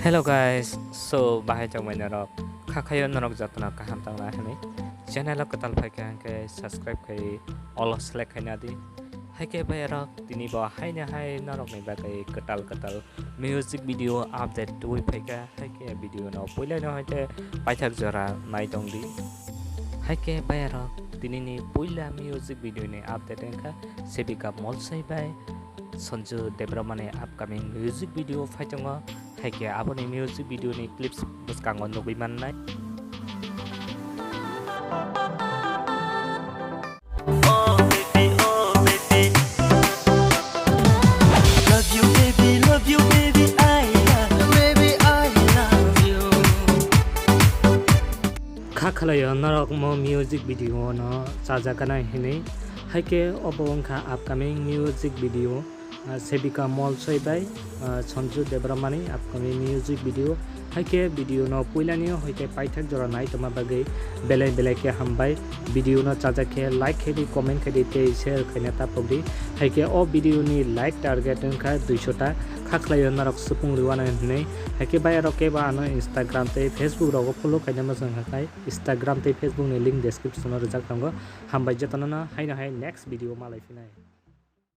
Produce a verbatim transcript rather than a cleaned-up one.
Hello guys, so bahai chongmai norok, kha khayo norok jotono kaham tongna hwnwi channel o kwtal phaikha hwnkhe subscribe khai all select khaina di. Haikhe bayarok tini bo haino hai norokni bagwi kwtal kwtal music video update tubui phaikha, haikhe video no puila no haikhe paithak jora nai tongdi. Haikhe bayarok tinini puila music video ni update wngkha Sevika Molsoi bai Sanju Debbarma ni upcoming music video phai tongo, haikhe aboni music video ni clips bwskango nugui mannai. Oh baby, oh baby. Love you, baby, love you, baby, I love you, baby, I love you. Kha khlaio norok mo music video no chajaknai hinwi, haikhe obo wngkha upcoming music video. Ah, Sevika Molsoi bai, ah, Sanju Debbarma ni upcoming music video. Haikhe video no puilani o haikhe paithak jora nai tongma bagwi belai belai khe hambai. Video no chajak khe like khe di, comment khe di tei share khaina tapok di. Haikhe o video ni like target wngkha duiso ta. Kha khlaio norok supung rwano hinwi. Haikhe bayarok kebo ano Instagram tei Facebook rogo follow khaina mwchang hakai. Instagram tei Facebook ni link description o rwjak tongo. Hambai jotono no haino hai next video malai phinai.